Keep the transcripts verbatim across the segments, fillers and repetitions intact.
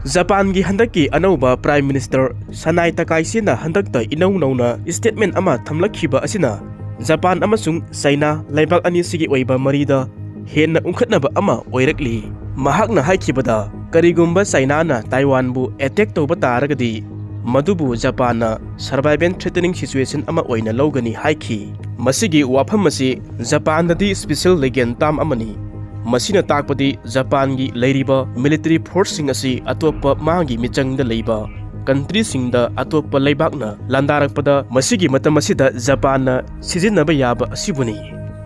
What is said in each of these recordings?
ꯖꯄꯥꯟꯒꯤ ꯍꯟꯗꯛꯀꯤ ꯑꯅꯧꯕ Prime Minister ꯁꯅꯥꯏ ꯇꯀꯥꯏꯁꯤꯅ ꯍꯟꯗꯛꯇ ꯏꯅꯧ ꯅꯧꯅ statement ꯑꯃ ꯊꯝꯂꯛꯈꯤꯕ ꯑꯁꯤꯅ ꯖꯄꯥꯟ ꯑꯃꯁꯨꯡ ꯆꯩꯅꯥ ꯂꯩꯕꯥꯛ ꯑꯅꯤꯁꯤꯒꯤ ꯑꯣꯏꯕ ꯃꯔꯤꯗ ꯍꯦꯟꯅ ꯎꯪꯈꯠꯅꯕ ꯑꯃ ꯑꯣꯏꯔꯛꯂꯤ꯫ ꯃꯍꯥꯛꯅ ꯍꯥꯏꯈꯤꯕꯗ, ꯀꯔꯤꯒꯨꯝꯕ ꯆꯩꯅꯥꯅ ꯇꯥꯏꯋꯥꯟꯕꯨ attack ꯇꯧꯕ ꯇꯥꯔꯒꯗꯤ, ꯃꯗꯨꯕꯨ ꯖꯄꯥꯟꯅ survival threatening situation ꯑꯃ ꯑꯣꯏꯅ ꯂꯧꯒꯅꯤ ꯍꯥꯏꯈꯤ꯫ ꯃꯁꯤꯒꯤ ꯋꯥꯐꯝ ꯑꯁꯤ ꯖꯄꯥꯟꯗꯗꯤ special legal term ꯑꯃꯅꯤ꯫ ꯃꯁꯤꯅ ꯇꯥꯛꯄꯗꯤ ꯖꯄꯥꯟꯒꯤ ꯂꯩꯔꯤꯕ military forceꯁꯤꯡ ꯑꯁꯤ ꯑꯇꯣꯞꯄ ꯃꯥꯒꯤ ꯃꯤꯆꯪꯗ ꯂꯩꯕ countryꯁꯤꯡꯗ ꯑꯇꯣꯞꯄ ꯂꯩꯕꯥꯛꯅ ꯂꯥꯟꯗꯥꯔꯛꯄꯗ ꯃꯁꯤꯒꯤ ꯃꯇꯝ ꯑꯁꯤꯗ ꯖꯄꯥꯟꯅ ꯁꯤꯖꯤꯟꯅꯕ ꯌꯥꯕ ꯑꯁꯤꯕꯨꯅꯤ꯫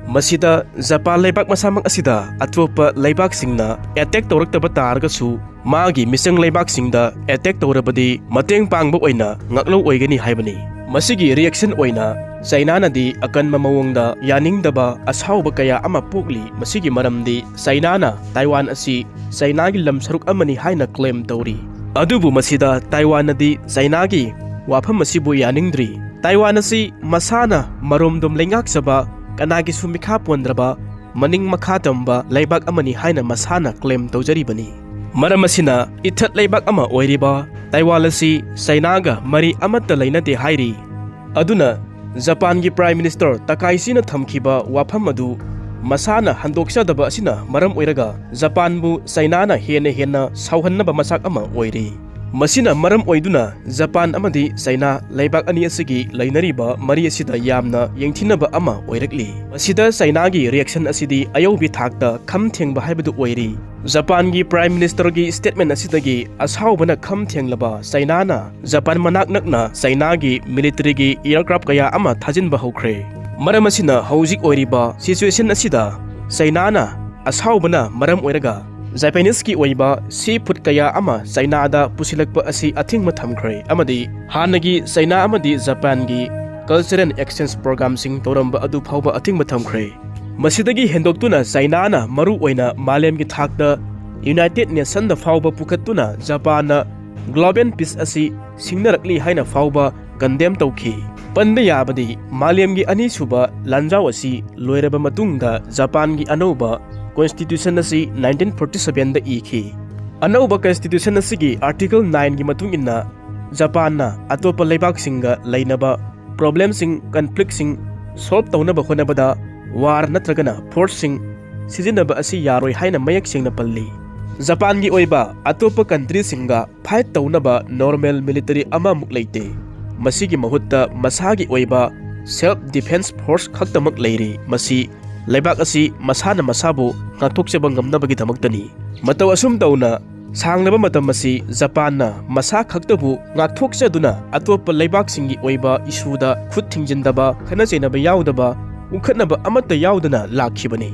ꯃꯁꯤꯗ ꯖꯄꯥꯟ ꯂꯩꯕꯥꯛ ꯃꯁꯥꯃꯛ ꯑꯁꯤꯗ ꯑꯇꯣꯞꯄ ꯂꯩꯕꯥꯛꯁꯤꯡꯅ attack ꯇꯧꯔꯛꯇꯕ ꯇꯥꯔꯒꯁꯨ ꯃꯥꯒꯤ ꯃꯤꯆꯪ ꯂꯩꯕꯥꯛꯁꯤꯡꯗ attack ꯇꯧꯔꯕꯗꯤ ꯃꯇꯦꯡ ꯄꯥꯡꯕ ꯑꯣꯏꯅ ꯉꯥꯛꯂꯧ ꯑꯣꯏꯒꯅꯤ ꯍꯥꯏꯕꯅꯤ꯫ ꯃꯁꯤꯒꯤ reaction ꯑꯣꯏꯅ ꯆꯩꯅꯥꯅꯗꯤ ꯑꯀꯟꯕ ꯃꯑꯣꯡꯗ ꯌꯥꯅꯤꯡꯗꯕ ꯑꯁꯥꯎꯕ ꯀꯌꯥ ꯑꯃ ꯄꯣꯛꯂꯤ꯫ ꯃꯁꯤꯒꯤ ꯃꯔꯝꯗꯤ ꯆꯩꯅꯥꯅ ꯇꯥꯏꯋꯥꯟ ꯑꯁꯤ ꯆꯩꯅꯥꯒꯤ ꯂꯝ ꯁꯔꯨꯛ ꯑꯃꯅꯤ ꯍꯥꯏꯅ claim ꯇꯧꯔꯤ꯫ ꯑꯗꯨꯕꯨ ꯃꯁꯤꯗ ꯇꯥꯏꯋꯥꯟꯅꯗꯤ ꯆꯩꯅꯥꯒꯤ ꯋꯥꯐꯝ ꯑꯁꯤꯕꯨ ꯌꯥꯅꯤꯡꯗ꯭ꯔꯤ꯫ ꯇꯥꯏꯋꯥꯟ ꯑꯁꯤ ꯃꯁꯥꯅ ꯃꯔꯣꯝꯗꯣꯝ ꯂꯩꯉꯥꯛꯆꯕ, ꯀꯅꯥꯒꯤꯁꯨ ꯃꯤꯈꯥ ꯄꯣꯟꯗ꯭ꯔꯕ, ꯃꯅꯤꯡ ꯃꯈꯥ ꯇꯝꯕ ꯂꯩꯕꯥꯛ ꯑꯃꯅꯤ ꯍꯥꯏꯅ ꯃꯁꯥꯅ claim ꯇꯧꯖꯔꯤꯕꯅꯤ꯫ ꯃꯔꯝ ꯑꯁꯤꯅ ꯏꯊꯠ ꯂꯩꯕꯥꯛ ꯑꯃ ꯑꯣꯏꯔꯤꯕ ꯇꯥꯏꯋꯥꯟ ꯑꯁꯤ ꯆꯩꯅꯥꯒ ꯃꯔꯤ ꯑꯃꯠꯇ ꯂꯩꯅꯗꯦ ꯍꯥꯏꯔꯤ꯫ ꯑꯗꯨꯅ ꯖꯄꯥꯟꯒꯤ Prime Minister ꯇꯀꯥꯏꯁꯤꯅ ꯊꯝꯈꯤꯕ ꯋꯥꯐꯝ ꯑꯗꯨ ꯃꯁꯥꯅ ꯍꯟꯗꯣꯛꯆꯗꯕ ꯑꯁꯤꯅ ꯃꯔꯝ ꯑꯣꯏꯔꯒ ꯖꯄꯥꯟꯕꯨ ꯆꯩꯅꯥꯅ ꯍꯦꯟꯅ ꯍꯦꯟꯅ ꯁꯥꯎꯍꯟꯅꯕ ꯃꯆꯥꯛ ꯑꯃ ꯑꯣꯏꯔꯤ꯫ ꯃꯁꯤꯅ ꯃꯔꯝ ꯑꯣꯏꯗꯨꯅ ꯖꯄꯥꯟ ꯑꯃꯗꯤ ꯆꯩꯅꯥ ꯂꯩꯕꯥꯛ ꯑꯅꯤ ꯑꯁꯤꯒꯤ ꯂꯩꯅꯔꯤꯕ ꯃꯔꯤ ꯑꯁꯤꯗ ꯌꯥꯝꯅ ꯌꯦꯡꯊꯤꯅꯕ ꯑꯃ ꯑꯣꯏꯔꯛꯂꯤ꯫ ꯃꯁꯤꯗ ꯆꯩꯅꯥꯒꯤ reaction ꯑꯁꯤꯗꯤ ꯑꯌꯧꯕꯤ ꯊꯥꯛꯇ ꯈꯝ ꯊꯦꯡꯕ ꯍꯥꯏꯕꯗꯨ ꯑꯣꯏꯔꯤ꯫ ꯖꯄꯥꯟꯒꯤ Prime Ministerꯒꯤ statement ꯑꯁꯤꯗꯒꯤ ꯑꯁꯥꯎꯕꯅ ꯈꯝ ꯊꯦꯡꯂꯕ ꯆꯩꯅꯥꯅ ꯖꯄꯥꯟ ꯃꯅꯥꯛ ꯅꯛꯅ ꯆꯩꯅꯥꯒꯤ militaryꯒꯤ aircraft ꯀꯌꯥ ꯑꯃ ꯊꯥꯖꯤꯟꯕ ꯍꯧꯈ꯭ꯔꯦ꯫ ꯃꯔꯝ ꯑꯁꯤꯅ ꯍꯧꯖꯤꯛ ꯑꯣꯏꯔꯤꯕ situation ꯑꯁꯤꯗ ꯆꯩꯅꯥꯅ ꯑꯁꯥꯎꯕꯅ ꯃꯔꯝ ꯑꯣꯏꯔꯒ Japaneseꯀꯤ ꯑꯣꯏꯕ sea food ꯀꯌꯥ ꯑꯃ ꯆꯩꯅꯥꯗ ꯄꯨꯁꯤꯜꯂꯛꯄ ꯑꯁꯤ ꯑꯊꯤꯡꯕ ꯊꯝꯈ꯭ꯔꯦ ꯑꯃꯗꯤ ꯍꯥꯟꯅꯒꯤ ꯆꯩꯅꯥ ꯑꯃꯗꯤ ꯖꯄꯥꯟꯒꯤ cultural exchange programꯁꯤꯡ ꯇꯧꯔꯝꯕ ꯑꯗꯨ ꯐꯥꯎꯕ ꯑꯊꯤꯡꯕ ꯊꯝꯈ꯭ꯔꯦ꯫ ꯃꯁꯤꯗꯒꯤ ꯍꯦꯟꯗꯣꯛꯇꯨꯅ ꯆꯩꯅꯥꯅ ꯃꯔꯨ ꯑꯣꯏꯅ ꯃꯥꯂꯦꯝꯒꯤ ꯊꯥꯛꯇ United Nationꯗ ꯐꯥꯎꯕ ꯄꯨꯈꯠꯇꯨꯅ ꯖꯄꯥꯟꯅ global peace ꯑꯁꯤ ꯁꯤꯡꯅꯔꯛꯂꯤ ꯍꯥꯏꯅ ꯐꯥꯎꯕ condemn ꯇꯧꯈꯤ꯫ ꯄꯟꯕ ꯌꯥꯕꯗꯤ ꯃꯥꯂꯦꯝꯒꯤ ꯑꯅꯤꯁꯨꯕ ꯂꯥꯟꯖꯥꯎ ꯑꯁꯤ ꯂꯣꯏꯔꯕ ꯃꯇꯨꯡꯗ ꯖꯄꯥꯟꯒꯤ ꯑꯅꯧꯕ constitution ꯑꯁꯤ nineteen forty sevenꯗ ꯏꯈꯤ꯫ ꯑꯅꯧꯕ Constitution ꯑꯁꯤꯒꯤ Article nineꯒꯤ ꯃꯇꯨꯡ ꯏꯟꯅ ꯖꯄꯥꯟꯅ ꯑꯇꯣꯞꯄ ꯂꯩꯕꯥꯛꯁꯤꯡꯒ ꯂꯩꯅꯕ problemꯁꯤꯡ, conflictꯁꯤꯡ solve ꯇꯧꯅꯕ ꯍꯣꯠꯅꯕꯗ war ꯅꯠꯇ꯭ꯔꯒꯅ forceꯁꯤꯡ ꯁꯤꯖꯤꯟꯅꯕ ꯑꯁꯤ ꯌꯥꯔꯣꯏ ꯍꯥꯏꯅ ꯃꯌꯦꯛ ꯁꯦꯡꯅ ꯄꯜꯂꯤ꯫ ꯖꯄꯥꯟꯒꯤ ꯑꯣꯏꯕ ꯑꯇꯣꯞꯄ countryꯁꯤꯡꯒ fight ꯇꯧꯅꯕ normal military ꯑꯃꯃꯨꯛ ꯂꯩꯇꯦ꯫ ꯃꯁꯤꯒꯤ ꯃꯍꯨꯠꯇ ꯃꯁꯥꯒꯤ ꯑꯣꯏꯕ self defence force ꯈꯛꯇꯃꯛ ꯂꯩꯔꯤ꯫ ꯃꯁꯤ ꯂꯩꯕꯥꯛ ꯑꯁꯤ ꯃꯁꯥꯅ ꯃꯁꯥꯕꯨ ꯉꯥꯛꯊꯣꯛꯆꯕ ꯉꯝꯅꯕꯒꯤꯗꯃꯛꯇꯅꯤ꯫ ꯃꯇꯧ ꯑꯁꯨꯝ ꯇꯧꯅ ꯁꯥꯡꯂꯕ ꯃꯇꯝ ꯑꯁꯤ ꯖꯄꯥꯟꯅ ꯃꯁꯥ ꯈꯛꯇꯕꯨ ꯉꯥꯛꯊꯣꯛꯆꯗꯨꯅ ꯑꯇꯣꯞꯄ ꯂꯩꯕꯥꯛꯁꯤꯡꯒꯤ ꯑꯣꯏꯕ issueꯗ ꯈꯨꯠ ꯊꯤꯡꯖꯤꯟꯗꯕ, ꯈꯠꯅ ꯆꯩꯅꯕ ꯌꯥꯎꯗꯕ, ꯎꯈꯠꯅꯕ ꯑꯃꯠꯇ ꯌꯥꯎꯗꯅ ꯂꯥꯛꯈꯤꯕꯅꯤ꯫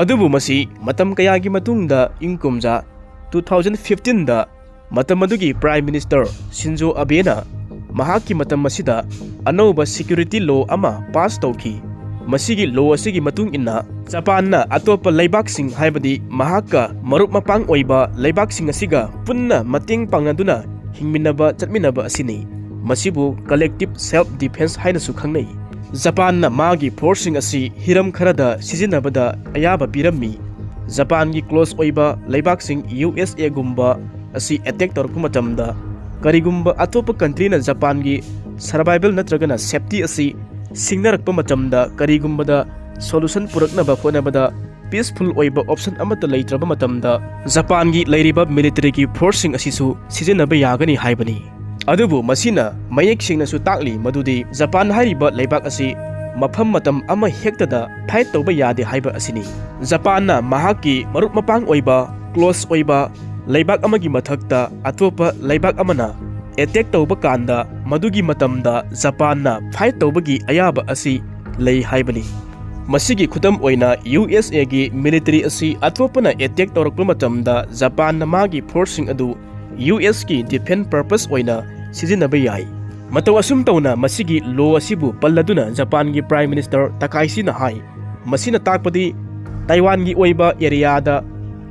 ꯑꯗꯨꯕꯨ ꯃꯁꯤ ꯃꯇꯝ ꯀꯌꯥꯒꯤ ꯃꯇꯨꯡꯗ ꯏꯪ ꯀꯨꯝꯖꯥ two thousand fifteenꯗ ꯃꯇꯝ ꯑꯗꯨꯒꯤ Prime Minister ꯁꯤꯟꯖꯣ ꯑꯕꯦꯅ ꯃꯍꯥꯛꯀꯤ ꯃꯇꯝ ꯑꯁꯤꯗ ꯑꯅꯧꯕ security law ꯑꯃ pass ꯇꯧꯈꯤ꯫ ꯃꯁꯤꯒꯤ law ꯑꯁꯤꯒꯤ ꯃꯇꯨꯡ ꯏꯟꯅ ꯖꯄꯥꯟꯅ ꯑꯇꯣꯞꯄ ꯂꯩꯕꯥꯛꯁꯤꯡ, ꯍꯥꯏꯕꯗꯤ ꯃꯍꯥꯛꯀ ꯃꯔꯨꯞ ꯃꯄꯥꯡ ꯑꯣꯏꯕ ꯂꯩꯕꯥꯛꯁꯤꯡ ꯑꯁꯤꯒ ꯄꯨꯟꯅ ꯃꯇꯦꯡ ꯄꯥꯡꯅꯗꯨꯅ ꯍꯤꯡꯃꯤꯟꯅꯕ ꯆꯠꯃꯤꯟꯅꯕ ꯑꯁꯤꯅꯤ꯫ ꯃꯁꯤꯕꯨ collective self defence ꯍꯥꯏꯅꯁꯨ ꯈꯪꯅꯩ꯫ ꯖꯄꯥꯟꯅ ꯃꯥꯒꯤ forceꯁꯤꯡ ꯑꯁꯤ ꯍꯤꯔꯝ ꯈꯔꯗ ꯁꯤꯖꯤꯟꯅꯕꯗ ꯑꯌꯥꯕ ꯄꯤꯔꯝꯃꯤ꯫ ꯖꯄꯥꯟꯒꯤ close ꯑꯣꯏꯕ ꯂꯩꯕꯥꯛꯁꯤꯡ USAꯒꯨꯝꯕ ꯑꯁꯤ attack ꯇꯧꯔꯛꯄ ꯃꯇꯝꯗ, ꯀꯔꯤꯒꯨꯝꯕ ꯑꯇꯣꯞꯄ countryꯅ ꯖꯄꯥꯟꯒꯤ survival ꯅꯠꯇ꯭ꯔꯒꯅ safety ꯑꯁꯤ ꯁꯤꯡꯅꯔꯛꯄ ꯃꯇꯝꯗ, ꯀꯔꯤꯒꯨꯝꯕꯗ solution ꯄꯨꯔꯛꯅꯕ ꯍꯣꯠꯅꯕꯗ peaceful ꯑꯣꯏꯕ option ꯑꯃꯠꯇ ꯂꯩꯇ꯭ꯔꯕ ꯃꯇꯝꯗ, ꯖꯄꯥꯟꯒꯤ ꯂꯩꯔꯤꯕ militaryꯒꯤ forceꯁꯤꯡ ꯑꯁꯤꯁꯨ ꯁꯤꯖꯤꯟꯅꯕ ꯌꯥꯒꯅꯤ ꯍꯥꯏꯕꯅꯤ꯫ ꯑꯗꯨꯕꯨ ꯃꯁꯤꯅ ꯃꯌꯦꯛ ꯁꯦꯡꯅꯁꯨ ꯇꯥꯛꯂꯤ ꯃꯗꯨꯗꯤ ꯖꯄꯥꯟ ꯍꯥꯏꯔꯤꯕ ꯂꯩꯕꯥꯛ ꯑꯁꯤ ꯃꯐꯝ ꯃꯇꯝ ꯑꯃ ꯍꯦꯛꯇꯗ fight ꯇꯧꯕ ꯌꯥꯗꯦ ꯍꯥꯏꯕ ꯑꯁꯤꯅꯤ꯫ ꯖꯄꯥꯟꯅ ꯃꯍꯥꯛꯀꯤ ꯃꯔꯨꯞ ꯃꯄꯥꯡ ꯑꯣꯏꯕ, close ꯑꯣꯏꯕ ꯂꯩꯕꯥꯛ ꯑꯃꯒꯤ ꯃꯊꯛꯇ ꯑꯇꯣꯞꯄ ꯂꯩꯕꯥꯛ ꯑꯃꯅ attack ꯇꯧꯕ ꯀꯥꯟꯗ, ꯃꯗꯨꯒꯤ ꯃꯇꯝꯗ ꯖꯄꯥꯟꯅ fight ꯇꯧꯕꯒꯤ ꯑꯌꯥꯕ ꯑꯁꯤ ꯂꯩ ꯍꯥꯏꯕꯅꯤ꯫ ꯃꯁꯤꯒꯤ ꯈꯨꯗꯝ ꯑꯣꯏꯅ USAꯒꯤ military ꯑꯁꯤ ꯑꯇꯣꯞꯄꯅ attack ꯇꯧꯔꯛꯄ ꯃꯇꯝꯗ ꯖꯄꯥꯟꯅ ꯃꯥꯒꯤ forceꯁꯤꯡ ꯑꯗꯨ USꯀꯤ defence purpose ꯑꯣꯏꯅ ꯁꯤꯖꯤꯟꯅꯕ ꯌꯥꯏ꯫ ꯃꯇꯧ ꯑꯁꯨꯝ ꯇꯧꯅ ꯃꯁꯤꯒꯤ law ꯑꯁꯤꯕꯨ ꯄꯜꯂꯗꯨꯅ ꯖꯄꯥꯟꯒꯤ Prime Minister ꯇꯀꯥꯏꯁꯤꯅ ꯍꯥꯏ, ꯃꯁꯤꯅ ꯇꯥꯛꯄꯗꯤ ꯇꯥꯏꯋꯥꯟꯒꯤ ꯑꯣꯏꯕ areaꯗ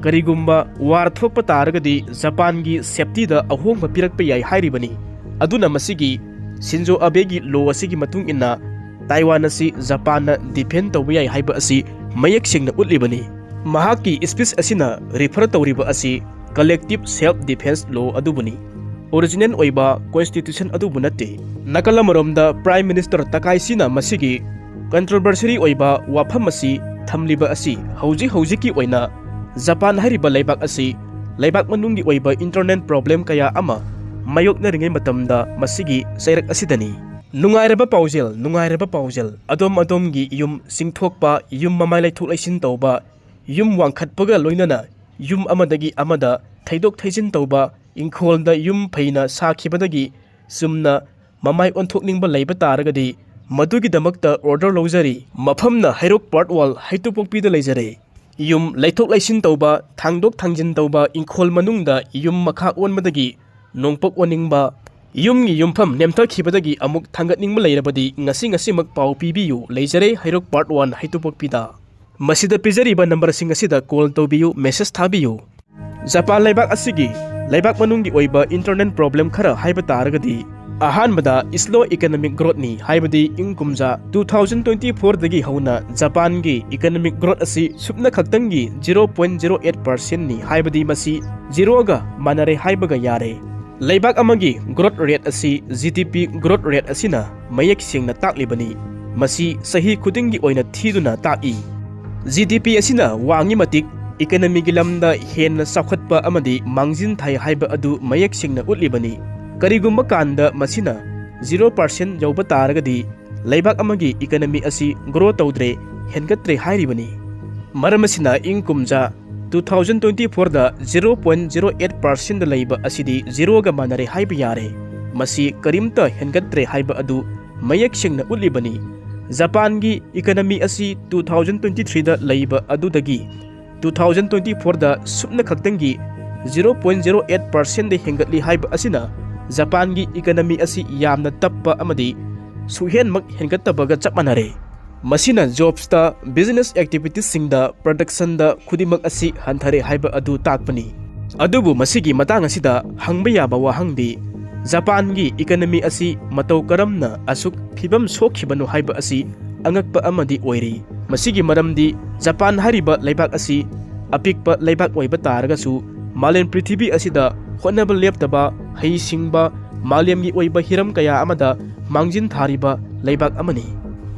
ꯀꯔꯤꯒꯨꯝꯕ war ꯊꯣꯛꯄ ꯇꯥꯔꯒꯗꯤ ꯖꯄꯥꯟꯒꯤ safetyꯗ ꯑꯍꯣꯡꯕ ꯄꯤꯔꯛꯄ ꯌꯥꯏ ꯍꯥꯏꯔꯤꯕꯅꯤ꯫ ꯑꯗꯨꯅ ꯃꯁꯤꯒꯤ ꯁꯤꯟꯖꯣ ꯑꯕꯦꯒꯤ law ꯑꯁꯤꯒꯤ ꯃꯇꯨꯡ ꯏꯟꯅ ꯇꯥꯏꯋꯥꯟ ꯑꯁꯤ ꯖꯄꯥꯟꯅ defend ꯇꯧꯕ ꯌꯥꯏ ꯍꯥꯏꯕ ꯑꯁꯤ ꯃꯌꯦꯛ ꯁꯦꯡꯅ ꯎꯠꯂꯤꯕꯅꯤ꯫ ꯃꯍꯥꯛꯀꯤ speech ꯑꯁꯤꯅ refer ꯇꯧꯔꯤꯕ ꯑꯁꯤ Collective Self Defense Law ꯑꯗꯨꯕꯨꯅꯤ꯫ Original ꯑꯣꯏꯕ Constitution ꯑꯗꯨꯕꯨ ꯅꯠꯇꯦ꯫ ꯅꯥꯀꯜ ꯑꯃꯔꯣꯝꯗ Prime Minister ꯇꯀꯥꯏꯁꯤꯅ ꯃꯁꯤꯒꯤ controversial ꯑꯣꯏꯕ ꯋꯥꯐꯝ ꯑꯁꯤ ꯊꯝꯂꯤꯕ ꯑꯁꯤ ꯍꯧꯖꯤꯛ ꯍꯧꯖꯤꯛꯀꯤ ꯑꯣꯏꯅ ꯖꯄꯥꯟ ꯍꯥꯏꯔꯤꯕ ꯂꯩꯕꯥꯛ ꯑꯁꯤ ꯂꯩꯕꯥꯛ ꯃꯅꯨꯡꯒꯤ ꯑꯣꯏꯕ internal problem ꯀꯌꯥ ꯑꯃ ꯃꯥꯌꯣꯛꯅꯔꯤꯉꯩ ꯃꯇꯝꯗ ꯃꯁꯤꯒꯤ ꯆꯩꯔꯛ ꯑꯁꯤꯗꯅꯤ꯫ ꯅꯨꯡꯉꯥꯏꯔꯕ ꯄꯥꯎꯖꯦꯜ, ꯅꯨꯡꯉꯥꯏꯔꯕ ꯄꯥꯎꯖꯦꯜ, ꯑꯗꯣꯝ ꯑꯗꯣꯝꯒꯤ ꯌꯨꯝ ꯆꯤꯡꯊꯣꯛꯄ, ꯌꯨꯝ ꯃꯃꯥꯏ ꯂꯩꯊꯣꯛ ꯂꯩꯁꯤꯟ ꯇꯧꯕ, ꯌꯨꯝ ꯋꯥꯡꯈꯠꯄꯒ ꯂꯣꯏꯅꯅ ꯌꯨꯝ ꯑꯃꯗꯒꯤ ꯑꯃꯗ ꯊꯩꯗꯣꯛ ꯊꯩꯖꯤꯟ ꯇꯧꯕ, ꯏꯪꯈꯣꯜꯗ ꯌꯨꯝ ꯐꯩꯅ ꯁꯥꯈꯤꯕꯗꯒꯤ ꯆꯨꯝꯅ ꯃꯃꯥꯏ ꯑꯣꯟꯊꯣꯛꯅꯤꯡꯕ ꯂꯩꯕ ꯇꯥꯔꯒꯗꯤ ꯃꯗꯨꯒꯤꯗꯃꯛꯇ order ꯂꯧꯖꯔꯤ꯫ ꯃꯐꯝꯅ ꯍꯩꯔꯣꯛ Part One ꯍꯩꯇꯨꯄꯣꯛꯄꯤꯗ ꯂꯩꯖꯔꯦ꯫ ꯌꯨꯝ ꯂꯩꯊꯣꯛ ꯂꯩꯁꯤꯟ ꯇꯧꯕ, ꯊꯥꯡꯗꯣꯛ ꯊꯥꯡꯖꯤꯟ ꯇꯧꯕ, ꯏꯪꯈꯣꯜ ꯃꯅꯨꯡꯗ ꯌꯨꯝ ꯃꯈꯥ ꯑꯣꯟꯕꯗꯒꯤ ꯅꯣꯡꯄꯣꯛ ꯑꯣꯟꯅꯤꯡꯕ, ꯌꯨꯝꯒꯤ ꯌꯨꯝꯐꯝ ꯅꯦꯝꯊꯈꯤꯕꯗꯒꯤ ꯑꯃꯨꯛ ꯊꯥꯡꯒꯠꯅꯤꯡꯕ ꯂꯩꯔꯕꯗꯤ ꯉꯁꯤ ꯉꯁꯤꯃꯛ ꯄꯥꯎ ꯄꯤꯕꯤꯌꯨ꯫ ꯂꯩꯖꯔꯦ ꯍꯩꯔꯣꯛ Part One ꯍꯩꯇꯨꯄꯣꯛꯄꯤꯗ꯫ ꯃꯁꯤꯗ ꯄꯤꯖꯔꯤꯕ numberꯁꯤꯡ ꯑꯁꯤꯗ call ꯇꯧꯕꯤꯌꯨ, message ꯊꯥꯕꯤꯌꯨ꯫ ꯖꯄꯥꯟ ꯂꯩꯕꯥꯛ ꯑꯁꯤꯒꯤ ꯂꯩꯕꯥꯛ ꯃꯅꯨꯡꯒꯤ ꯑꯣꯏꯕ internal problem ꯈꯔ ꯍꯥꯏꯕ ꯇꯥꯔꯒꯗꯤ, ꯑꯍꯥꯟꯕꯗ slow economic growthꯅꯤ, ꯍꯥꯏꯕꯗꯤ ꯏꯪ ꯀꯨꯝꯖꯥ two thousand twenty fourꯗꯒꯤ ꯍꯧꯅ ꯖꯄꯥꯟꯒꯤ economic growth ꯑꯁꯤ ꯁꯨꯞꯅ ꯈꯛꯇꯪꯒꯤ zero point zero eight percentꯅꯤ, ꯍꯥꯏꯕꯗꯤ ꯃꯁꯤ zeroꯒ ꯃꯥꯟꯅꯔꯦ ꯍꯥꯏꯕꯒ ꯌꯥꯔꯦ꯫ ꯂꯩꯕꯥꯛ ꯑꯃꯒꯤ growth rate ꯑꯁꯤ GDP growth rate ꯑꯁꯤꯅ ꯃꯌꯦꯛ ꯁꯦꯡꯅ ꯇꯥꯛꯂꯤꯕꯅꯤ꯫ ꯃꯁꯤ ꯆꯍꯤ ꯈꯨꯗꯤꯡꯒꯤ ꯑꯣꯏꯅ ꯊꯤꯗꯨꯅ ꯇꯥꯛꯏ꯫ GDP ꯑꯁꯤꯅ ꯋꯥꯡꯉꯤ ꯃꯇꯤꯛ economyꯒꯤ ꯂꯝꯗ ꯍꯦꯟꯅ ꯆꯥꯎꯈꯠꯄ ꯑꯃꯗꯤ ꯃꯥꯡꯖꯤꯟ ꯊꯥꯏ ꯍꯥꯏꯕ ꯑꯗꯨ ꯃꯌꯦꯛ ꯁꯦꯡꯅ ꯎꯠꯂꯤꯕꯅꯤ꯫ ꯀꯔꯤꯒꯨꯝꯕ ꯀꯥꯟꯗ ꯃꯁꯤꯅ zero percent ꯌꯧꯕ ꯇꯥꯔꯒꯗꯤ ꯂꯩꯕꯥꯛ ꯑꯃꯒꯤ economy ꯑꯁꯤ grow ꯇꯧꯗ꯭ꯔꯦ, ꯍꯦꯟꯒꯠꯇ꯭ꯔꯦ ꯍꯥꯏꯔꯤꯕꯅꯤ꯫ ꯃꯔꯝ ꯑꯁꯤꯅ ꯏꯪ ꯀꯨꯝꯖꯥ two thousand twenty fourꯗ zero point zero eight percentꯗ ꯂꯩꯕ ꯑꯁꯤꯗꯤ zeroꯒ ꯃꯥꯟꯅꯔꯦ ꯍꯥꯏꯕ ꯌꯥꯔꯦ꯫ ꯃꯁꯤ ꯀꯔꯤꯝꯇ ꯍꯦꯟꯒꯠꯇ꯭ꯔꯦ ꯍꯥꯏꯕ ꯑꯗꯨ ꯃꯌꯦꯛ ꯁꯦꯡꯅ ꯎꯠꯂꯤꯕꯅꯤ꯫ ꯖꯄꯥꯟꯒꯤ economy ꯑꯁꯤ two thousand twenty threeꯗ ꯂꯩꯕ ꯑꯗꯨꯗꯒꯤ two thousand twenty fourꯗ ꯁꯨꯞꯅ ꯈꯛꯇꯪꯒꯤ zero point zero eight percentꯗ ꯍꯦꯟꯒꯠꯂꯤ ꯍꯥꯏꯕ ꯑꯁꯤꯅ ꯖꯄꯥꯟꯒꯤ economy ꯑꯁꯤ ꯌꯥꯝꯅ ꯇꯞꯄ ꯑꯃꯗꯤ ꯁꯨꯛꯍꯦꯟꯃꯛ ꯍꯦꯟꯒꯠꯇꯕꯒ ꯆꯞ ꯃꯥꯟꯅꯔꯦ꯫ ꯃꯁꯤꯅ jobsꯇ, business activitiesꯁꯤꯡꯗ, productionꯗ ꯈꯨꯗꯤꯡꯃꯛ ꯑꯁꯤ ꯍꯟꯊꯔꯦ ꯍꯥꯏꯕ ꯑꯗꯨ ꯇꯥꯛꯄꯅꯤ꯫ ꯑꯗꯨꯕꯨ ꯃꯁꯤꯒꯤ ꯃꯇꯥꯡ ꯑꯁꯤꯗ ꯍꯪꯕ ꯌꯥꯕ ꯋꯥꯍꯪꯗꯤ, ꯖꯄꯥꯟꯒꯤ economy ꯑꯁꯤ ꯃꯇꯧ ꯀꯔꯝꯅ ꯑꯁꯨꯛ ꯐꯤꯕꯝ ꯁꯣꯛꯈꯤꯕꯅꯣ ꯍꯥꯏꯕ ꯑꯁꯤ ꯑꯉꯛꯄ ꯑꯃꯗꯤ ꯑꯣꯏꯔꯤ꯫ ꯃꯁꯤꯒꯤ ꯃꯔꯝꯗꯤ ꯖꯄꯥꯟ ꯍꯥꯏꯔꯤꯕ ꯂꯩꯕꯥꯛ ꯑꯁꯤ ꯑꯄꯤꯛꯄ ꯂꯩꯕꯥꯛ ꯑꯣꯏꯕ ꯇꯥꯔꯒꯁꯨ ꯃꯥꯂꯦꯝ ꯄ꯭ꯔꯤꯊꯤꯕꯤ ꯑꯁꯤꯗ ꯍꯣꯠꯅꯕ ꯂꯦꯞꯇꯕ, ꯍꯩꯁꯤꯡꯕ, ꯃꯥꯂꯦꯝꯒꯤ ꯑꯣꯏꯕ ꯍꯤꯔꯝ ꯀꯌꯥ ꯑꯃꯗ ꯃꯥꯡꯖꯤꯟ ꯊꯥꯔꯤꯕ ꯂꯩꯕꯥꯛ ꯑꯃꯅꯤ꯫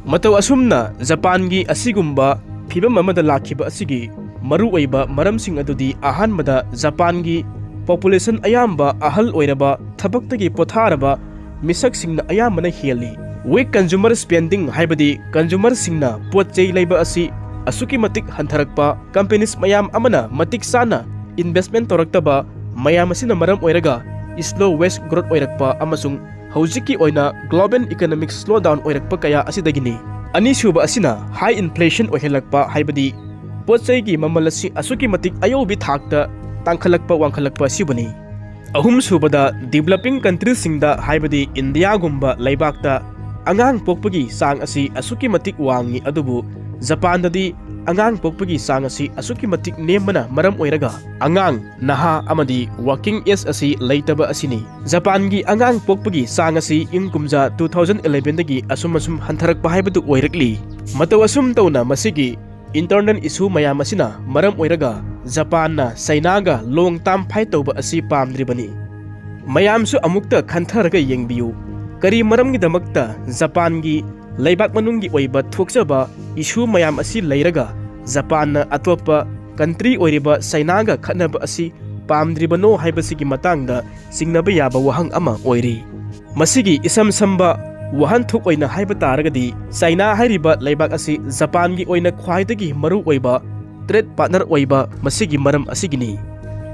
ꯃꯇꯧ ꯑꯁꯨꯝꯅ ꯖꯄꯥꯟꯒꯤ ꯑꯁꯤꯒꯨꯝꯕ ꯐꯤꯕꯝ ꯑꯃꯗ ꯂꯥꯛꯈꯤꯕ ꯑꯁꯤꯒꯤ ꯃꯔꯨꯑꯣꯏꯕ ꯃꯔꯝꯁꯤꯡ ꯑꯗꯨꯗꯤ, ꯑꯍꯥꯟꯕꯗ, ꯖꯄꯥꯟꯒꯤ population ꯑꯌꯥꯝꯕ ꯑꯍꯜ ꯑꯣꯏꯔꯕ, ꯊꯕꯛꯇꯒꯤ ꯄꯣꯊꯥꯔꯕ ꯃꯤꯁꯛꯁꯤꯡꯅ ꯑꯌꯥꯝꯕꯅ ꯍꯦꯜꯂꯤ꯫ Weak consumer spending ꯍꯥꯏꯕꯗꯤ consumerꯁꯤꯡꯅ ꯄꯣꯠ ꯆꯩ ꯂꯩꯕ ꯑꯁꯤ ꯑꯁꯨꯛꯀꯤ ꯃꯇꯤꯛ ꯍꯟꯊꯔꯛꯄ, companies ꯃꯌꯥꯝ ꯑꯃꯅ ꯃꯇꯤꯛ ꯆꯥꯅ investment ꯇꯧꯔꯛꯇꯕ, ꯃꯌꯥꯝ ꯑꯁꯤꯅ ꯃꯔꯝ ꯑꯣꯏꯔꯒ slow wage growth ꯑꯣꯏꯔꯛꯄ ꯑꯃꯁꯨꯡ ꯍꯧꯖꯤꯛꯀꯤ ꯑꯣꯏꯅ global economic slowdown ꯑꯣꯏꯔꯛꯄ ꯀꯌꯥ ꯑꯁꯤꯗꯒꯤꯅꯤ꯫ ꯑꯅꯤꯁꯨꯕ ꯑꯁꯤꯅ high inflation ꯑꯣꯏꯍꯜꯂꯛꯄ, ꯍꯥꯏꯕꯗꯤ ꯄꯣꯠ ꯆꯩꯒꯤ ꯃꯃꯜ ꯑꯁꯤ ꯑꯁꯨꯛꯀꯤ ꯃꯇꯤꯛ ꯑꯌꯧꯕꯤ ꯊꯥꯛꯇ ꯇꯥꯡꯈꯠꯂꯛꯄ, ꯋꯥꯡꯈꯠꯂꯛꯄ ꯑꯁꯤꯕꯨꯅꯤ꯫ ꯑꯍꯨꯝꯁꯨꯕꯗ, developing countryꯁꯤꯡꯗ, ꯍꯥꯏꯕꯗꯤ ꯏꯟꯗꯤꯌꯥꯒꯨꯝꯕ ꯂꯩꯕꯥꯛꯇ ꯑꯉꯥꯡ ꯄꯣꯛꯄꯒꯤ ꯆꯥꯡ ꯑꯁꯤ ꯑꯁꯨꯛꯀꯤ ꯃꯇꯤꯛ ꯋꯥꯡꯏ, ꯑꯗꯨꯕꯨ ꯖꯄꯥꯟꯗꯗꯤ ꯑꯉꯥꯡ ꯄꯣꯛꯄꯒꯤ ꯆꯥꯡ ꯑꯁꯤ ꯑꯁꯨꯛꯀꯤ ꯃꯇꯤꯛ ꯅꯦꯝꯕꯅ ꯃꯔꯝ ꯑꯣꯏꯔꯒ ꯑꯉꯥꯡ, ꯅꯍꯥ ꯑꯃꯗꯤ working age ꯑꯁꯤ ꯂꯩꯇꯕ ꯑꯁꯤꯅꯤ꯫ ꯖꯄꯥꯟꯒꯤ ꯑꯉꯥꯡ ꯄꯣꯛꯄꯒꯤ ꯆꯥꯡ ꯑꯁꯤ ꯏꯪ ꯀꯨꯝꯖꯥ two thousand elevenꯗꯒꯤ ꯑꯁꯨꯝ ꯑꯁꯨꯝ ꯍꯟꯊꯔꯛꯄ ꯍꯥꯏꯕꯗꯨ ꯑꯣꯏꯔꯛꯂꯤ꯫ ꯃꯇꯧ ꯑꯁꯨꯝ ꯇꯧꯅ ꯃꯁꯤꯒꯤ internal issue ꯃꯌꯥꯝ ꯑꯁꯤꯅ ꯃꯔꯝ ꯑꯣꯏꯔꯒ ꯖꯄꯥꯟꯅ ꯆꯩꯅꯥꯒ long term fight ꯇꯧꯕ ꯑꯁꯤ ꯄꯥꯝꯗ꯭ꯔꯤꯕꯅꯤ꯫ ꯃꯌꯥꯝꯁꯨ ꯑꯃꯨꯛꯇ ꯈꯟꯊꯔꯒ ꯌꯦꯡꯕꯤꯌꯨ, ꯀꯔꯤ ꯃꯔꯝꯒꯤꯗꯃꯛꯇ ꯖꯄꯥꯟꯒꯤ ꯂꯩꯕꯥꯛ ꯃꯅꯨꯡꯒꯤ ꯑꯣꯏꯕ ꯊꯣꯛꯆꯕ issue ꯃꯌꯥꯝ ꯑꯁꯤ ꯂꯩꯔꯒ ꯖꯄꯥꯟꯅ ꯑꯇꯣꯞꯄ country ꯑꯣꯏꯔꯤꯕ ꯆꯩꯅꯥꯒ ꯈꯠꯅꯕ ꯑꯁꯤ ꯄꯥꯝꯗ꯭ꯔꯤꯕꯅꯣ ꯍꯥꯏꯕꯁꯤꯒꯤ ꯃꯇꯥꯡꯗ ꯆꯤꯡꯅꯕ ꯌꯥꯕ ꯋꯥꯍꯪ ꯑꯃ ꯑꯣꯏꯔꯤ꯫ ꯃꯁꯤꯒꯤ ꯏꯁꯝ ꯁꯝꯕ ꯋꯥꯍꯟꯊꯣꯛ ꯑꯣꯏꯅ ꯍꯥꯏꯕ ꯇꯥꯔꯒꯗꯤ, ꯆꯩꯅꯥ ꯍꯥꯏꯔꯤꯕ ꯂꯩꯕꯥꯛ ꯑꯁꯤ ꯖꯄꯥꯟꯒꯤ ꯑꯣꯏꯅ ꯈ꯭ꯋꯥꯏꯗꯒꯤ ꯃꯔꯨ ꯑꯣꯏꯕ trade partner ꯑꯣꯏꯕ ꯃꯁꯤꯒꯤ ꯃꯔꯝ ꯑꯁꯤꯒꯤꯅꯤ꯫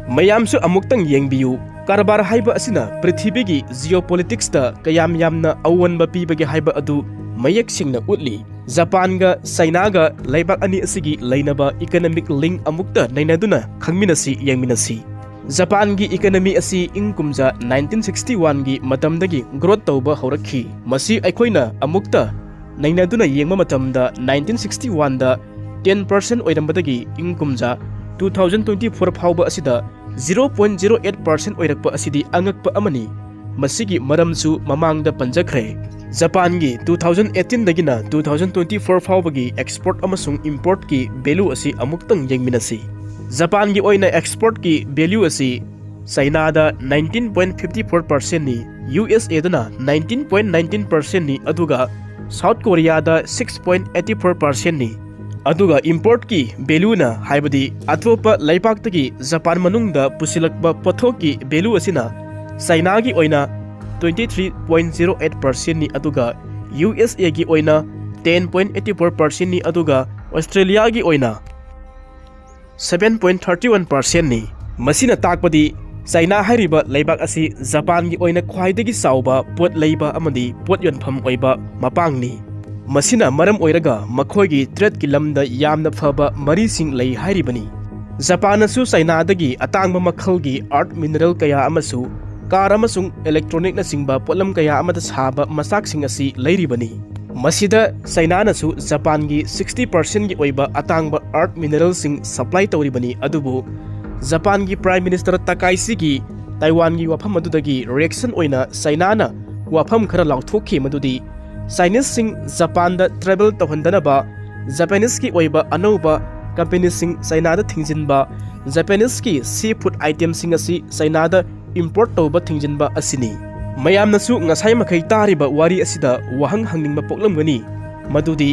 ꯃꯌꯥꯝꯁꯨ ꯑꯃꯨꯛꯇꯪ ꯌꯦꯡꯕꯤꯌꯨ, ꯀꯔꯕꯥꯔ ꯍꯥꯏꯕ ꯑꯁꯤꯅ ꯄ꯭ꯔꯤꯊꯤꯕꯤꯒꯤ geopoliticsꯇ ꯀꯌꯥꯝ ꯌꯥꯝꯅ ꯑꯑꯣꯟꯕ ꯄꯤꯕꯒꯦ ꯍꯥꯏꯕ ꯑꯗꯨ ꯃꯌꯦꯛ ꯁꯦꯡꯅ ꯎꯠꯂꯤ꯫ ꯖꯄꯥꯟꯒ ꯆꯩꯅꯥꯒ ꯂꯩꯕꯥꯛ ꯑꯅꯤ ꯑꯁꯤꯒꯤ ꯂꯩꯅꯕ economic link ꯑꯃꯨꯛꯇ ꯅꯩꯅꯗꯨꯅ ꯈꯪꯃꯤꯟꯅꯁꯤ, ꯌꯦꯡꯃꯤꯟꯅꯁꯤ꯫ ꯖꯄꯥꯟꯒꯤ economy ꯑꯁꯤ ꯏꯪ ꯀꯨꯝꯖꯥ nineteen sixty oneꯒꯤ ꯃꯇꯝꯗꯒꯤ growth ꯇꯧꯕ ꯍꯧꯔꯛꯈꯤ꯫ ꯃꯁꯤ ꯑꯩꯈꯣꯏꯅ ꯑꯃꯨꯛꯇ ꯅꯩꯅꯗꯨꯅ ꯌꯦꯡꯕ ꯃꯇꯝꯗ, nineteen sixty oneꯗ ten percent ꯑꯣꯏꯔꯝꯕꯗꯒꯤ ꯏꯪ ꯀꯨꯝꯖꯥ two thousand twenty four ꯐꯥꯎꯕ ꯑꯁꯤꯗ zero point zero eight percent ꯑꯣꯏꯔꯛꯄ ꯑꯁꯤꯗꯤ ꯑꯉꯛꯄ ꯑꯃꯅꯤ꯫ ꯃꯁꯤꯒꯤ ꯃꯔꯝꯁꯨ ꯃꯃꯥꯡꯗ ꯄꯟꯖꯈ꯭ꯔꯦ꯫ ꯖꯄꯥꯟꯒꯤ two thousand eighteen ꯗꯒꯤꯅ two thousand twenty four ꯐꯥꯎꯕꯒꯤ export ꯑꯃꯁꯨꯡ importꯀꯤ value ꯑꯁꯤ ꯑꯃꯨꯛꯇꯪ ꯌꯦꯡꯃꯤꯟꯅꯁꯤ꯫ ꯖꯄꯥꯟꯒꯤ ꯑꯣꯏꯅ ꯑꯦꯛꯁꯄꯣꯔꯠꯀꯤ ꯚꯦꯂ꯭ꯌꯨ ꯑꯁꯤ ꯆꯩꯅꯥꯗ nineteen point fifty four percentꯅꯤ, ꯌꯨ ꯑꯦꯁ ꯑꯦꯗꯅ nineteen point nineteen percentꯅꯤ, ꯑꯗꯨꯒ ꯁꯥꯎꯠ ꯀꯣꯔꯤꯌꯥꯗ six point eighty four percentꯅꯤ꯫ ꯑꯗꯨꯒ ꯏꯝꯄꯣꯔꯠꯀꯤ ꯚꯦꯂ꯭ꯌꯨꯅ, ꯍꯥꯏꯕꯗꯤ ꯑꯇꯣꯞꯄ ꯂꯩꯕꯥꯛꯇꯒꯤ ꯖꯄꯥꯟ ꯃꯅꯨꯡꯗ ꯄꯨꯁꯤꯜꯂꯛꯄ ꯄꯣꯠꯊꯣꯛꯀꯤ ꯚꯦꯂ꯭ꯌꯨ ꯑꯁꯤꯅ ꯆꯩꯅꯥꯒꯤ ꯑꯣꯏꯅ twenty three point zero eight percentꯅꯤ, ꯑꯗꯨꯒ ꯌꯨ ꯑꯦꯁ ꯑꯦꯒꯤ ꯑꯣꯏꯅ ten point eighty four percentꯅꯤ, ꯑꯗꯨꯒ ꯑꯣꯁꯇ꯭ꯔꯦꯂꯤꯌꯥꯒꯤ ꯑꯣꯏꯅ seven point thirty one percentꯅꯤ꯫ ꯃꯁꯤꯅ ꯇꯥꯛꯄꯗꯤ ꯆꯩꯅꯥ ꯍꯥꯏꯔꯤꯕ ꯂꯩꯕꯥꯛ ꯑꯁꯤ ꯖꯄꯥꯟꯒꯤ ꯑꯣꯏꯅ ꯈ꯭ꯋꯥꯏꯗꯒꯤ ꯆꯥꯎꯕ ꯄꯣꯠ ꯂꯩꯕ ꯑꯃꯗꯤ ꯄꯣꯠ ꯌꯣꯟꯐꯝ ꯑꯣꯏꯕ ꯃꯄꯥꯡꯅꯤ꯫ ꯃꯁꯤꯅ ꯃꯔꯝ ꯑꯣꯏꯔꯒ ꯃꯈꯣꯏꯒꯤ ꯇ꯭ꯔꯦꯗꯀꯤ ꯂꯝꯗ ꯌꯥꯝꯅ ꯐꯕ ꯃꯔꯤꯁꯤꯡ ꯂꯩ ꯍꯥꯏꯔꯤꯕꯅꯤ꯫ ꯖꯄꯥꯟꯅꯁꯨ ꯆꯩꯅꯥꯗꯒꯤ ꯑꯇꯥꯡꯕ ꯃꯈꯜꯒꯤ ꯑꯥꯔꯠ ꯃꯤꯅꯔꯦꯜ ꯀꯌꯥ ꯑꯃꯁꯨ, ꯀꯥꯔ ꯑꯃꯁꯨꯡ ꯏꯂꯦꯛꯇ꯭ꯔꯣꯅꯤꯛꯅꯆꯤꯡꯕ ꯄꯣꯠꯂꯝ ꯀꯌꯥ ꯑꯃꯗ ꯁꯥꯕ ꯃꯆꯥꯛꯁꯤꯡ ꯑꯁꯤ ꯂꯩꯔꯤꯕꯅꯤ꯫ ꯃꯁꯤꯗ ꯆꯩꯅꯥꯅꯁꯨ ꯖꯄꯥꯟꯒꯤ sixty percentꯒꯤ ꯑꯣꯏꯕ ꯑꯇꯥꯡꯕ ꯑꯥꯔꯠ ꯃꯤꯅꯔꯦꯜꯁꯤꯡ ꯁꯄ꯭ꯂꯥꯏ ꯇꯧꯔꯤꯕꯅꯤ꯫ ꯑꯗꯨꯕꯨ ꯖꯄꯥꯟꯒꯤ ꯄ꯭ꯔꯥꯏꯝ ꯃꯤꯅꯤꯁꯇꯔ ꯇꯀꯥꯏꯁꯤꯒꯤ ꯇꯥꯏꯋꯥꯟꯒꯤ ꯋꯥꯐꯝ ꯑꯗꯨꯗꯒꯤ ꯔꯤꯌꯦꯛꯁꯟ ꯑꯣꯏꯅ ꯆꯩꯅꯥꯅ ꯋꯥꯐꯝ ꯈꯔ ꯂꯥꯎꯊꯣꯛꯈꯤ, ꯃꯗꯨꯗꯤ ꯆꯥꯏꯅꯤꯁꯁꯤꯡ ꯖꯄꯥꯟꯗ ꯇ꯭ꯔꯦꯚꯦꯜ ꯇꯧꯍꯟꯗꯅꯕ ꯖꯄꯥꯅꯤꯁꯀꯤ ꯑꯣꯏꯕ ꯑꯅꯧꯕ ꯀꯝꯄꯦꯅꯤꯁꯤꯡ ꯆꯩꯅꯥꯗ ꯊꯤꯡꯖꯤꯟꯕ, ꯖꯄꯥꯅꯤꯁꯀꯤ ꯁꯤ ꯐꯨꯗ ꯑꯥꯏꯇꯦꯝꯁꯤꯡ ꯑꯁꯤ ꯆꯩꯅꯥꯗ ꯏꯝꯄꯣꯔꯠ ꯇꯧꯕ ꯊꯤꯡꯖꯤꯟꯕ ꯑꯁꯤꯅꯤ꯫ ꯃꯌꯥꯝꯅꯁꯨ ꯉꯁꯥꯏ ꯃꯈꯩ ꯇꯥꯔꯤꯕ ꯋꯥꯔꯤ ꯑꯁꯤꯗ ꯋꯥꯍꯪ ꯍꯪꯅꯤꯡꯕ ꯄꯣꯛꯂꯝꯒꯅꯤ, ꯃꯗꯨꯗꯤ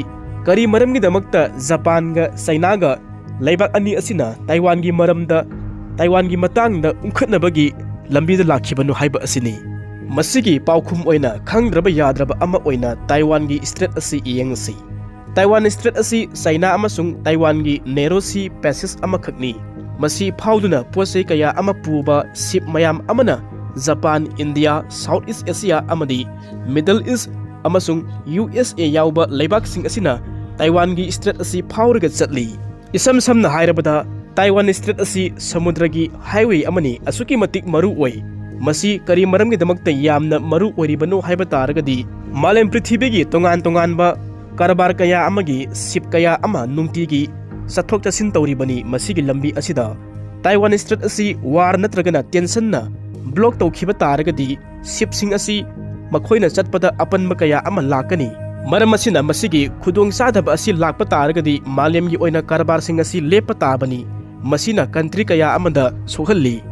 ꯀꯔꯤ ꯃꯔꯝꯒꯤꯗꯃꯛꯇ ꯖꯄꯥꯟꯒ ꯆꯩꯅꯥꯒ ꯂꯩꯕꯥꯛ ꯑꯅꯤ ꯑꯁꯤꯅ ꯇꯥꯏꯋꯥꯟꯒꯤ ꯃꯔꯝꯗ, ꯇꯥꯏꯋꯥꯟꯒꯤ ꯃꯇꯥꯡꯗ ꯎꯪꯈꯠꯅꯕꯒꯤ ꯂꯝꯕꯤꯗ ꯂꯥꯛꯈꯤꯕꯅꯣ ꯍꯥꯏꯕ ꯑꯁꯤꯅꯤ꯫ ꯃꯁꯤꯒꯤ ꯄꯥꯎꯈꯨꯝ ꯑꯣꯏꯅ ꯈꯪꯗ꯭ꯔꯕ ꯌꯥꯗ꯭ꯔꯕ ꯑꯃ ꯑꯣꯏꯅ ꯇꯥꯏꯋꯥꯟꯒꯤ ꯏꯁꯇ꯭ꯔꯦꯠ ꯑꯁꯤ ꯌꯦꯡꯉꯁꯤ꯫ ꯇꯥꯏꯋꯥꯟ ꯏꯁꯇ꯭ꯔꯦꯠ ꯑꯁꯤ ꯆꯩꯅꯥ ꯑꯃꯁꯨꯡ ꯇꯥꯏꯋꯥꯟꯒꯤ ꯅꯦꯔꯣ ꯁꯤ ꯄꯦꯁꯦꯖ ꯑꯃꯈꯛꯅꯤ꯫ ꯃꯁꯤ ꯐꯥꯎꯗꯨꯅ ꯄꯣꯠ ꯆꯩ ꯀꯌꯥ ꯑꯃ ꯄꯨꯕ ꯁꯤꯞ ꯃꯌꯥꯝ ꯑꯃꯅ ꯖꯄꯥꯟ, ꯏꯟꯗꯤꯌꯥ, ꯁꯥꯎꯠ ꯏꯁ ꯑꯦꯁꯤꯌꯥ ꯑꯃꯗꯤ ꯃꯤꯗꯜ ꯏꯁ ꯑꯃꯁꯨꯡ ꯌꯨ ꯑꯦꯁ ꯑꯦ ꯌꯥꯎꯕ ꯂꯩꯕꯥꯛꯁꯤꯡ ꯑꯁꯤꯅ ꯇꯥꯏꯋꯥꯟꯒꯤ ꯏꯁꯇ꯭ꯔꯦꯠ ꯑꯁꯤ ꯐꯥꯎꯔꯒ ꯆꯠꯂꯤ꯫ ꯏꯁꯝ ꯁꯝꯅ ꯍꯥꯏꯔꯕꯗ, ꯇꯥꯏꯋꯥꯟ ꯏꯁꯇ꯭ꯔꯦꯠ ꯑꯁꯤ ꯁꯃꯨꯗ꯭ꯔꯒꯤ ꯍꯥꯏꯋꯦ ꯑꯃꯅꯤ, ꯑꯁꯨꯛꯀꯤ ꯃꯇꯤꯛ ꯃꯔꯨ ꯑꯣꯏ꯫ ꯃꯁꯤ ꯀꯔꯤ ꯃꯔꯝꯒꯤꯗꯃꯛꯇ ꯌꯥꯝꯅ ꯃꯔꯨ ꯑꯣꯏꯔꯤꯕꯅꯣ ꯍꯥꯏꯕ ꯇꯥꯔꯒꯗꯤ, ꯃꯥꯂꯦꯝ ꯄ꯭ꯔꯤꯊꯤꯕꯤꯒꯤ ꯇꯣꯉꯥꯟ ꯇꯣꯉꯥꯟꯕ ꯀꯔꯕꯥꯔ ꯀꯌꯥ ꯑꯃꯒꯤ ꯁꯤꯞ ꯀꯌꯥ ꯑꯃ ꯅꯨꯡꯇꯤꯒꯤ ꯆꯠꯊꯣꯛ ꯆꯠꯁꯤꯟ ꯇꯧꯔꯤꯕꯅꯤ꯫ ꯃꯁꯤꯒꯤ ꯂꯝꯕꯤ ꯑꯁꯤꯗ ꯇꯥꯏꯋꯥꯟ ꯏꯁꯇ꯭ꯔꯦꯠ ꯑꯁꯤ ꯋꯥꯔ ꯅꯠꯇ꯭ꯔꯒꯅ ꯇꯦꯟꯁꯟꯅ ꯕ꯭ꯂꯣꯛ ꯇꯧꯈꯤꯕ ꯇꯥꯔꯒꯗꯤ, ꯁꯤꯞꯁꯤꯡ ꯑꯁꯤ ꯃꯈꯣꯏꯅ ꯆꯠꯄꯗ ꯑꯄꯟꯕ ꯀꯌꯥ ꯑꯃ ꯂꯥꯛꯀꯅꯤ꯫ ꯃꯔꯝ ꯑꯁꯤꯅ, ꯃꯁꯤꯒꯤ ꯈꯨꯗꯣꯡꯆꯥꯗꯕ ꯑꯁꯤ ꯂꯥꯛꯄ ꯇꯥꯔꯒꯗꯤ, ꯃꯥꯂꯦꯝꯒꯤ ꯑꯣꯏꯅ ꯀꯔꯕꯥꯔꯁꯤꯡ ꯑꯁꯤ ꯂꯦꯞꯄ ꯇꯥꯕꯅꯤ꯫ ꯃꯁꯤꯅ country ꯀꯌꯥ ꯑꯃꯗ ꯁꯣꯛꯍꯜꯂꯤ꯫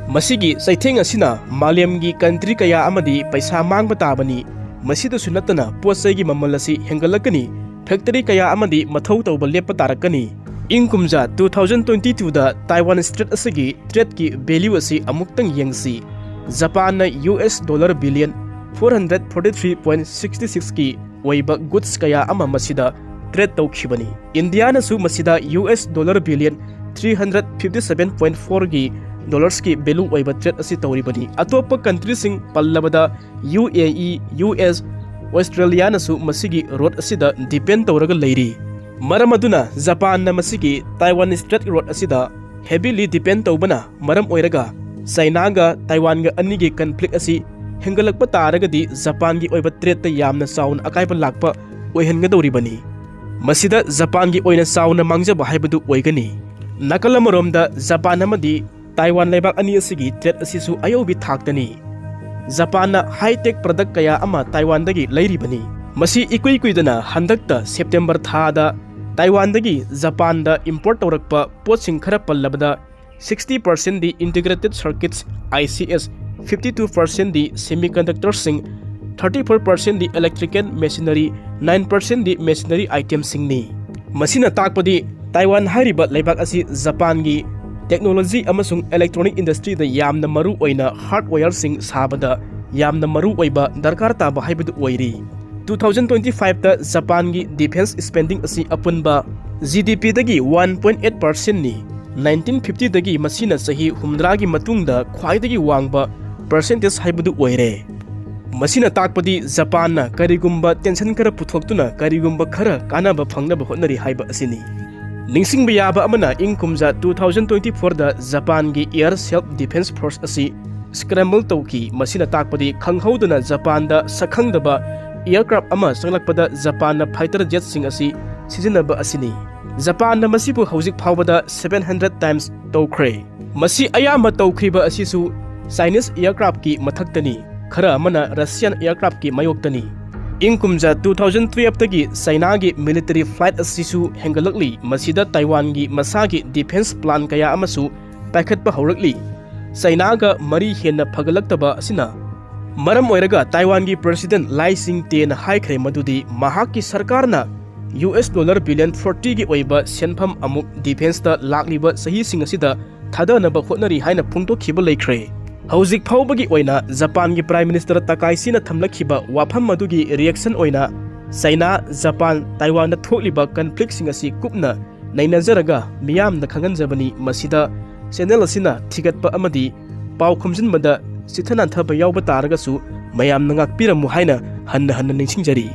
ꯃꯁꯤꯒꯤ ꯆꯩꯊꯦꯡ ꯑꯁꯤꯅ ꯃꯥꯂꯦꯝꯒꯤ country ꯀꯌꯥ ꯑꯃꯗꯤ ꯄꯩꯁꯥ ꯃꯥꯡꯕ ꯇꯥꯕꯅꯤ꯫ ꯃꯁꯤꯗꯁꯨ ꯅꯠꯇꯅ ꯄꯣꯠ ꯆꯩꯒꯤ ꯃꯃꯜ ꯑꯁꯤ ꯍꯦꯟꯒꯠꯂꯛꯀꯅꯤ꯫ Factory ꯀꯌꯥ ꯑꯃꯗꯤ ꯃꯊꯧ ꯇꯧꯕ ꯂꯦꯞꯄ ꯇꯥꯔꯛꯀꯅꯤ꯫ ꯏꯪ ꯀꯨꯝꯖꯥ two thousand twenty twoꯗ Taiwan Strait ꯑꯁꯤꯒꯤ tradeꯀꯤ value ꯑꯁꯤ ꯑꯃꯨꯛꯇꯪ ꯌꯦꯡꯁꯤ꯫ ꯖꯄꯥꯟꯅ U S dollar billion four hundred forty three point sixty sixꯀꯤ ꯑꯣꯏꯕ goods ꯀꯌꯥ ꯑꯃ ꯃꯁꯤꯗ trade ꯇꯧꯈꯤꯕꯅꯤ꯫ ꯏꯟꯗꯤꯌꯥꯅꯁꯨ ꯃꯁꯤꯗ U S dollar billion three hundred fifty seven point fourꯒꯤ dollarsꯀꯤ value ꯑꯣꯏꯕ trade ꯑꯁꯤ ꯇꯧꯔꯤꯕꯅꯤ꯫ ꯑꯇꯣꯞꯄ countryꯁꯤꯡ ꯄꯜꯂꯕꯗ U A E, U S, Australiaꯅꯁꯨ ꯃꯁꯤꯒꯤ road ꯑꯁꯤꯗ depend ꯇꯧꯔꯒ ꯂꯩꯔꯤ꯫ ꯃꯔꯝ ꯑꯗꯨꯅ ꯖꯄꯥꯟꯅ ꯃꯁꯤꯒꯤ Taiwan Strait road ꯑꯁꯤꯗ heavily depend ꯇꯧꯕꯅ ꯃꯔꯝ ꯑꯣꯏꯔꯒ ꯆꯥꯏꯅꯥꯒ ꯇꯥꯏꯋꯥꯟꯒ ꯑꯅꯤꯒꯤ conflict ꯑꯁꯤ ꯍꯦꯟꯒꯠꯂꯛꯄ ꯇꯥꯔꯒꯗꯤ ꯖꯄꯥꯟꯒꯤ ꯑꯣꯏꯕ tradeꯇ ꯌꯥꯝꯅ ꯆꯥꯎꯅ ꯑꯀꯥꯏꯕ ꯂꯥꯛꯄ ꯑꯣꯏꯍꯟꯒꯗꯧꯔꯤꯕꯅꯤ꯫ ꯃꯁꯤꯗ ꯖꯄꯥꯟꯒꯤ ꯑꯣꯏꯅ ꯆꯥꯎꯅ ꯃꯥꯡꯖꯕ ꯍꯥꯏꯕꯗꯨ ꯑꯣꯏꯒꯅꯤ꯫ ꯅꯥꯀꯜ ꯑꯃꯔꯣꯝꯗ ꯖꯄꯥꯟ ꯑꯃꯗꯤ ꯇꯥꯏꯋꯥꯟ ꯂꯩꯕꯥꯛ ꯑꯅꯤ ꯑꯁꯤꯒꯤ trade ꯑꯁꯤꯁꯨ ꯑꯌꯧꯕꯤ ꯊꯥꯛꯇꯅꯤ꯫ ꯖꯄꯥꯟꯅ high-tech product ꯀꯌꯥ ꯑꯃ ꯇꯥꯏꯋꯥꯟꯗꯒꯤ ꯂꯩꯔꯤꯕꯅꯤ꯫ ꯃꯁꯤ ꯏꯀꯨꯏ ꯀꯨꯏꯗꯅ ꯍꯟꯗꯛꯇ September ꯊꯥꯗ ꯇꯥꯏꯋꯥꯟꯗꯒꯤ ꯖꯄꯥꯟꯗ import ꯇꯧꯔꯛꯄ ꯄꯣꯠꯁꯤꯡ ꯈꯔ ꯄꯜꯂꯕꯗ sixty percentꯗꯤ integrated circuits, I C S, fifty two percentꯗꯤ semiconductorꯁꯤꯡ, thirty four percentꯗꯤ electrical machinery, nine percentꯗꯤ machinery itemꯁꯤꯡꯅꯤ꯫ ꯃꯁꯤꯅ ꯇꯥꯛꯄꯗꯤ ꯇꯥꯏꯋꯥꯟ ꯍꯥꯏꯔꯤꯕ ꯂꯩꯕꯥꯛ ꯑꯁꯤ ꯖꯄꯥꯟꯒꯤ technology ꯑꯃꯁꯨꯡ electronic industryꯗ ꯌꯥꯝꯅ ꯃꯔꯨ ꯑꯣꯏꯅ hardwareꯁꯤꯡ ꯁꯥꯕꯗ ꯌꯥꯝꯅ ꯃꯔꯨ ꯑꯣꯏꯕ ꯗꯔꯀꯥꯔ ꯇꯥꯕ ꯍꯥꯏꯕꯗꯨ ꯑꯣꯏꯔꯤ꯫ Two thousand twenty fiveꯇ ꯖꯄꯥꯟꯒꯤ defence spending ꯑꯁꯤ ꯑꯄꯨꯟꯕ G D Pꯗꯒꯤ one point eight percentꯅꯤ꯫ Nineteen fiftyꯗꯒꯤ ꯃꯁꯤꯅ ꯆꯍꯤ ꯍꯨꯝꯗ꯭ꯔꯥꯒꯤ ꯃꯇꯨꯡꯗ ꯈ꯭ꯋꯥꯏꯗꯒꯤ ꯋꯥꯡꯕ percentage ꯍꯥꯏꯕꯗꯨ ꯑꯣꯏꯔꯦ꯫ ꯃꯁꯤꯅ ꯇꯥꯛꯄꯗꯤ ꯖꯄꯥꯟꯅ ꯀꯔꯤꯒꯨꯝꯕ tension ꯈꯔ ꯄꯨꯊꯣꯛꯇꯨꯅ ꯀꯔꯤꯒꯨꯝꯕ ꯈꯔ ꯀꯥꯟꯅꯕ ꯐꯪꯅꯕ ꯍꯣꯠꯅꯔꯤ ꯍꯥꯏꯕ ꯑꯁꯤꯅꯤ꯫ ꯅꯤꯡꯁꯤꯡꯕ ꯌꯥꯕ ꯑꯃꯅ, ꯏꯪ ꯀꯨꯝꯖꯥ two thousand twenty fourꯗ ꯖꯄꯥꯟꯒꯤ Air Self Defense Force ꯑꯁꯤ scramble ꯇꯧꯈꯤ꯫ ꯃꯁꯤꯅ ꯇꯥꯛꯄꯗꯤ ꯈꯪꯍꯧꯗꯅ ꯖꯄꯥꯟꯗ ꯁꯛꯈꯪꯗꯕ aircraft ꯑꯃ ꯆꯪꯂꯛꯄꯗ ꯖꯄꯥꯟꯅ fighter jetꯁꯤꯡ ꯑꯁꯤ ꯁꯤꯖꯤꯟꯅꯕ ꯑꯁꯤꯅꯤ꯫ ꯖꯄꯥꯟꯅ ꯃꯁꯤꯕꯨ ꯍꯧꯖꯤꯛ ꯐꯥꯎꯕꯗ seven hundred times ꯇꯧꯈ꯭ꯔꯦ꯫ ꯃꯁꯤ ꯑꯌꯥꯝꯕ ꯇꯧꯈ꯭ꯔꯤꯕ ꯑꯁꯤꯁꯨ Chinese aircraftꯀꯤ ꯃꯊꯛꯇꯅꯤ, ꯈꯔ ꯑꯃꯅ Russian aircraftꯀꯤ ꯃꯥꯌꯣꯛꯇꯅꯤ꯫ ꯏꯪ ꯀꯨꯝꯖꯥ two thousand twelve ꯇꯒꯤ ꯆꯥꯏꯅꯥꯒꯤ military flight ꯑꯁꯤꯁꯨ ꯍꯦꯟꯒꯠꯂꯛꯂꯤ꯫ ꯃꯁꯤꯗ ꯇꯥꯏꯋꯥꯟꯒꯤ ꯃꯁꯥꯒꯤ defence plan ꯀꯌꯥ ꯑꯃꯁꯨ ꯄꯥꯏꯈꯠꯄ ꯍꯧꯔꯛꯂꯤ꯫ ꯆꯥꯏꯅꯥꯒ ꯃꯔꯤ ꯍꯦꯟꯅ ꯐꯒꯠꯂꯛꯇꯕ ꯑꯁꯤꯅ ꯃꯔꯝ ꯑꯣꯏꯔꯒ ꯇꯥꯏꯋꯥꯟꯒꯤ President Lai Ching-teꯅ ꯍꯥꯏꯈ꯭ꯔꯦ ꯃꯗꯨꯗꯤ ꯃꯍꯥꯛꯀꯤ ꯁꯔꯀꯥꯔꯅ U S dollar billion forty ꯒꯤ ꯑꯣꯏꯕ ꯁꯦꯟꯐꯝ ꯑꯃꯨꯛ defenceꯇ ꯂꯥꯛꯂꯤꯕ ꯆꯍꯤꯁꯤꯡ ꯑꯁꯤꯗ ꯊꯥꯗꯅꯕ ꯍꯣꯠꯅꯔꯤ ꯍꯥꯏꯅ ꯐꯣꯡꯗꯣꯛꯈꯤꯕ ꯂꯩꯈ꯭ꯔꯦ꯫ ꯍꯧꯖꯤꯛ ꯐꯥꯎꯕꯒꯤ ꯑꯣꯏꯅ ꯖꯄꯥꯟꯒꯤ Prime Minister ꯇꯀꯥꯏꯁꯤꯅ ꯊꯝꯂꯛꯈꯤꯕ ꯋꯥꯐꯝ ꯑꯗꯨꯒꯤ reaction ꯑꯣꯏꯅ ꯆꯥꯏꯅꯥ, ꯖꯄꯥꯟ, ꯇꯥꯏꯋꯥꯟꯗ ꯊꯣꯛꯂꯤꯕ conflictꯁꯤꯡ ꯑꯁꯤ ꯀꯨꯞꯅ ꯅꯩꯅꯖꯔꯒ ꯃꯤꯌꯥꯝꯗ ꯈꯪꯍꯟꯖꯕꯅꯤ꯫ ꯃꯁꯤꯗ channel ꯑꯁꯤꯅ ꯊꯤꯒꯠꯄ ꯑꯃꯗꯤ ꯄꯥꯎ ꯈꯣꯝꯖꯤꯟꯕꯗ ꯆꯤꯠꯊ ꯅꯥꯟꯊꯕ ꯌꯥꯎꯕ ꯇꯥꯔꯒꯁꯨ ꯃꯌꯥꯝꯅ ꯉꯥꯛꯄꯤꯔꯝꯃꯨ ꯍꯥꯏꯅ ꯍꯟꯅ ꯍꯟꯅ ꯅꯤꯡꯁꯤꯡꯖꯔꯤ꯫